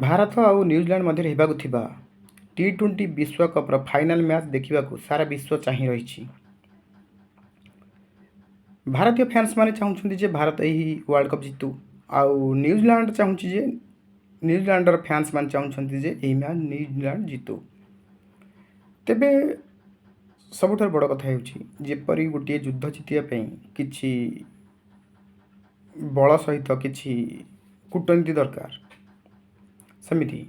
ଭାରତ ଆଉ ନ୍ୟୁଜିଲାଣ୍ଡ ମଧ୍ୟରେ ହେବାକୁ ଥିବା ଟି-20 ବିଶ୍ୱକପ୍ର ଫାଇନାଲ୍ ମ୍ୟାଚ୍ ଦେଖିବାକୁ ସାରା ବିଶ୍ୱ ଚାହିଁ ରହିଛି। ଭାରତୀୟ ଫ୍ୟାନ୍ସମାନେ ଚାହୁଁଛନ୍ତି ଯେ ଭାରତ ଏହି ୱାର୍ଲଡ଼ କପ୍ ଜିତୁ ଆଉ ନ୍ୟୁଜିଲାଣ୍ଡ ଚାହୁଁଛି ଯେ ନ୍ୟୁଜିଲାଣ୍ଡର ଫ୍ୟାନ୍ସମାନେ ଚାହୁଁଛନ୍ତି ଯେ ଏହି ମ୍ୟାଚ୍ ନ୍ୟୁଜିଲାଣ୍ଡ ଜିତୁ। ତେବେ ସବୁଠାରୁ ବଡ଼ କଥା ହେଉଛି, ଯେପରି ଗୋଟିଏ ଯୁଦ୍ଧ ଜିତିବା ପାଇଁ କିଛି ବଳ ସହିତ କିଛି କୂଟନୀତି ଦରକାର, ସେମିତି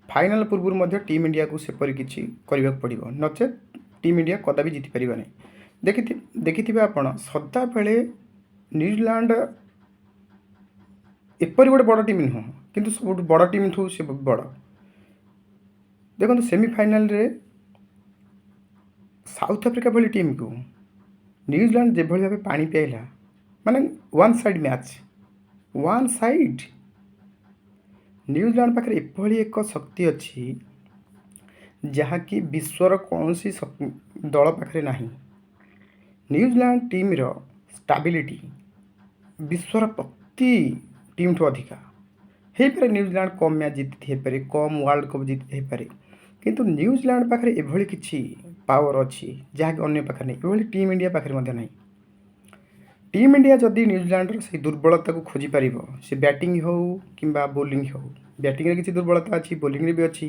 ଫାଇନାଲ୍ ପୂର୍ବରୁ ମଧ୍ୟ ଟିମ୍ ଇଣ୍ଡିଆକୁ ସେପରି କିଛି କରିବାକୁ ପଡ଼ିବ, ନଚେତ୍ ଟିମ୍ ଇଣ୍ଡିଆ କଦାପି ଜିତିପାରିବ ନାହିଁ। ଦେଖିଥିବେ ଆପଣ, ସଦାବେଳେ ନ୍ୟୁଜିଲାଣ୍ଡ ଏପରି ଗୋଟେ ବଡ଼ ଟିମ୍ ନୁହଁ, କିନ୍ତୁ ସବୁଠୁ ବଡ଼ ଟିମ୍ଠୁ ସେ ବଡ଼। ଦେଖନ୍ତୁ, ସେମିଫାଇନାଲରେ ସାଉଥ ଆଫ୍ରିକା ଭଳି ଟିମ୍କୁ ନ୍ୟୁଜିଲାଣ୍ଡ ଯେଭଳି ଭାବେ ପାଣି ପିଆଇଲା, ମାନେ one side match, one side. New Zealand ପାଖରେ ଏଭଳି ଏକ ଶକ୍ତି ଅଛି, ଯାହାକି ବିଶ୍ୱର କୌଣସି ଦଳ ପାଖରେ ନାହିଁ। ନ୍ୟୁଜିଲାଣ୍ଡ ଟିମ୍ର ଷ୍ଟାବିଲିଟି ବିଶ୍ୱର ପ୍ରତି ଟିମ୍ଠୁ ଅଧିକା ହେଇପାରେ। ନ୍ୟୁଜିଲାଣ୍ଡ କମ୍ ମ୍ୟାଚ୍ ଜିତି ହେଇପାରେ, କମ୍ ୱାର୍ଲଡ଼ କପ୍ ଜିତି ହେଇପାରେ, କିନ୍ତୁ ନ୍ୟୁଜିଲାଣ୍ଡ ପାଖରେ ଏଭଳି କିଛି ପାୱାର ଅଛି, ଯାହାକି ଅନ୍ୟ ପାଖରେ ନାହିଁ। ଏଭଳି ଟିମ୍ ଇଣ୍ଡିଆ ପାଖରେ ମଧ୍ୟ ନାହିଁ। ଟିମ୍ ଇଣ୍ଡିଆ ଯଦି ନ୍ୟୁଜିଲାଣ୍ଡର ସେଇ ଦୁର୍ବଳତାକୁ ଖୋଜିପାରିବ, ସେ ବ୍ୟାଟିଂ ହେଉ କିମ୍ବା ବୋଲିଂ ହେଉ, ବ୍ୟାଟିଂରେ କିଛି ଦୁର୍ବଳତା ଅଛି, ବୋଲିଂରେ ବି ଅଛି,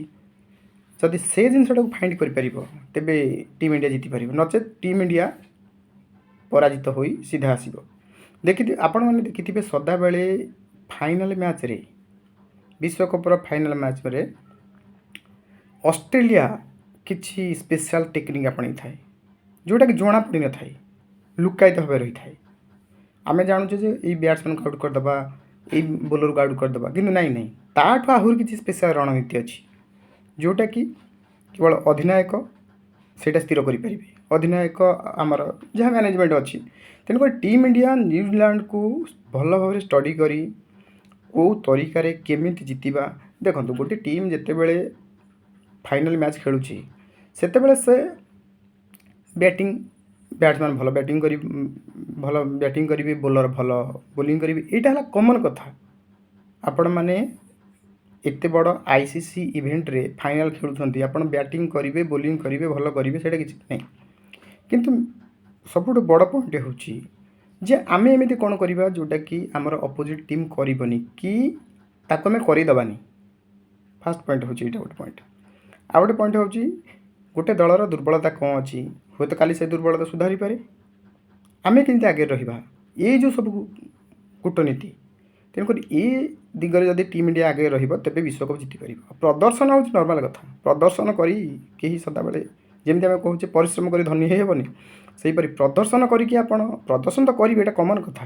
ଯଦି ସେ ଜିନିଷଟାକୁ ଫାଇଣ୍ଡ କରିପାରିବ, ତେବେ ଟିମ୍ ଇଣ୍ଡିଆ ଜିତିପାରିବ, ନଚେତ୍ ଟିମ୍ ଇଣ୍ଡିଆ ପରାଜିତ ହୋଇ ସିଧା ଆସିବ। ଆପଣମାନେ ଦେଖିଥିବେ, ସଦାବେଳେ ଫାଇନାଲ୍ ମ୍ୟାଚ୍ରେ, ବିଶ୍ୱକପ୍ର ଫାଇନାଲ୍ ମ୍ୟାଚ୍ରେ ଅଷ୍ଟ୍ରେଲିଆ କିଛି ସ୍ପେଶାଲ୍ ଟେକ୍ନିକ୍ ଆପଣେଇଥାଏ, ଯେଉଁଟାକି ଜଣା ପଡ଼ିନଥାଏ, ଲୁକାୟିତ ଭାବେ ରହିଥାଏ। ଆମେ ଜାଣୁଛେ ଯେ ଏଇ ବ୍ୟାଟ୍ସମ୍ୟାନ୍କୁ ଆଉଟ୍ କରିଦେବା, ଏଇ ବୋଲରକୁ ଆଉଟ୍ କରିଦେବା, କିନ୍ତୁ ନାଇଁ ନାଇଁ, ତାଠୁ ଆହୁରି କିଛି ସ୍ପେଶାଲ୍ ରଣନୀତି ଅଛି, ଯେଉଁଟାକି କେବଳ ଅଧିନାୟକ ସେଇଟା ସ୍ଥିର କରିପାରିବେ, ଅଧିନାୟକ, ଆମର ଯାହା ମ୍ୟାନେଜମେଣ୍ଟ ଅଛି। ତେଣୁକରି ଟିମ୍ ଇଣ୍ଡିଆ ନ୍ୟୁଜିଲାଣ୍ଡକୁ ଭଲ ଭାବରେ ଷ୍ଟଡ଼ି କରି କେଉଁ ତରିକାରେ କେମିତି ଜିତିବା। ଦେଖନ୍ତୁ, ଗୋଟେ ଟିମ୍ ଯେତେବେଳେ ଫାଇନାଲ୍ ମ୍ୟାଚ୍ ଖେଳୁଛି, ସେତେବେଳେ ସେ ବ୍ୟାଟିଂ ବ୍ୟାଟ୍ସମ୍ୟାନ୍ ଭଲ ବ୍ୟାଟିଂ କରିବେ, ବୋଲର ଭଲ ବୋଲିଂ କରିବେ, ଏଇଟା ହେଲା କମନ୍ କଥା। ଆପଣମାନେ ଏତେ ବଡ଼ ଆଇସିସି ଇଭେଣ୍ଟରେ ଫାଇନାଲ୍ ଖେଳୁଛନ୍ତି, ଆପଣ ବ୍ୟାଟିଂ କରିବେ, ବୋଲିଂ କରିବେ, ଭଲ କରିବେ, ସେଇଟା କିଛି ନାହିଁ। କିନ୍ତୁ ସବୁଠୁ ବଡ଼ ପଏଣ୍ଟ ହେଉଛି ଯେ ଆମେ ଏମିତି କ'ଣ କରିବା, ଯେଉଁଟାକି ଆମର ଅପୋଜିଟ୍ ଟିମ୍ କରିବନି କି ତାକୁ ଆମେ କରିଦେବାନି। ଫାର୍ଷ୍ଟ ପଏଣ୍ଟ ହେଉଛି ଏଇଟା ଗୋଟେ ପଏଣ୍ଟ। ଆଉ ଗୋଟେ ପଏଣ୍ଟ ହେଉଛି, ଗୋଟେ ଦଳର ଦୁର୍ବଳତା କ'ଣ ଅଛି, ହୁଏତ କାଲି ସେ ଦୁର୍ବଳତା ସୁଧାରିପାରେ, ଆମେ କେମିତି ଆଗରେ ରହିବା, ଏଇ ଯେଉଁ ସବୁ କୂଟନୀତି। ତେଣୁକରି ଏ ଦିଗରେ ଯଦି ଟିମ୍ ଇଣ୍ଡିଆ ଆଗରେ ରହିବ, ତେବେ ବିଶ୍ୱକପ୍ ଜିତିପାରିବ। ପ୍ରଦର୍ଶନ ହେଉଛି ନର୍ମାଲ୍ କଥା। ପ୍ରଦର୍ଶନ କରି କେହି ସଦାବେଳେ, ଯେମିତି ଆମେ କହୁଛେ ପରିଶ୍ରମ କରି ଧନୀ ହେବନି, ସେହିପରି ପ୍ରଦର୍ଶନ କରିକି, ଆପଣ ପ୍ରଦର୍ଶନ ତ କରିବେ, ଏଇଟା କମନ୍ କଥା।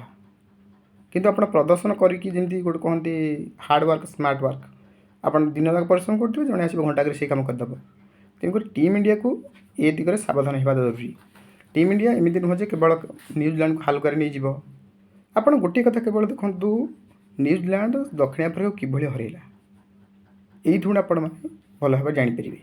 କିନ୍ତୁ ଆପଣ ପ୍ରଦର୍ଶନ କରିକି, ଯେମିତି ଗୋଟେ କହନ୍ତି ହାର୍ଡ଼ ୱାର୍କ, ସ୍ମାର୍ଟ ୱାର୍କ, ଆପଣ ଦିନ ଯାକ ପରିଶ୍ରମ କରୁଥିବେ, ଜଣେ ଆସିବ ଘଣ୍ଟାକରେ ସେଇ କାମ କରିଦେବ। ତେଣୁକରି ଟିମ୍ ଇଣ୍ଡିଆକୁ ଏ ଦିଗରେ ସାବଧାନ ହେବା ଜରୁରୀ। ଟିମ୍ ଇଣ୍ଡିଆ ଏମିତି ନୁହଁ ଯେ କେବଳ ନ୍ୟୁଜିଲାଣ୍ଡକୁ ହାଲୁକାରେ ନେଇଯିବ। ଆପଣ ଗୋଟିଏ କଥା କେବଳ ଦେଖନ୍ତୁ, ନ୍ୟୁଜିଲାଣ୍ଡ ଦକ୍ଷିଣ ଆଫ୍ରିକାକୁ କିଭଳି ହରାଇଲା, ଏଇଠୁ ଆପଣମାନେ ଭଲ ଭାବରେ ଜାଣିପାରିବେ।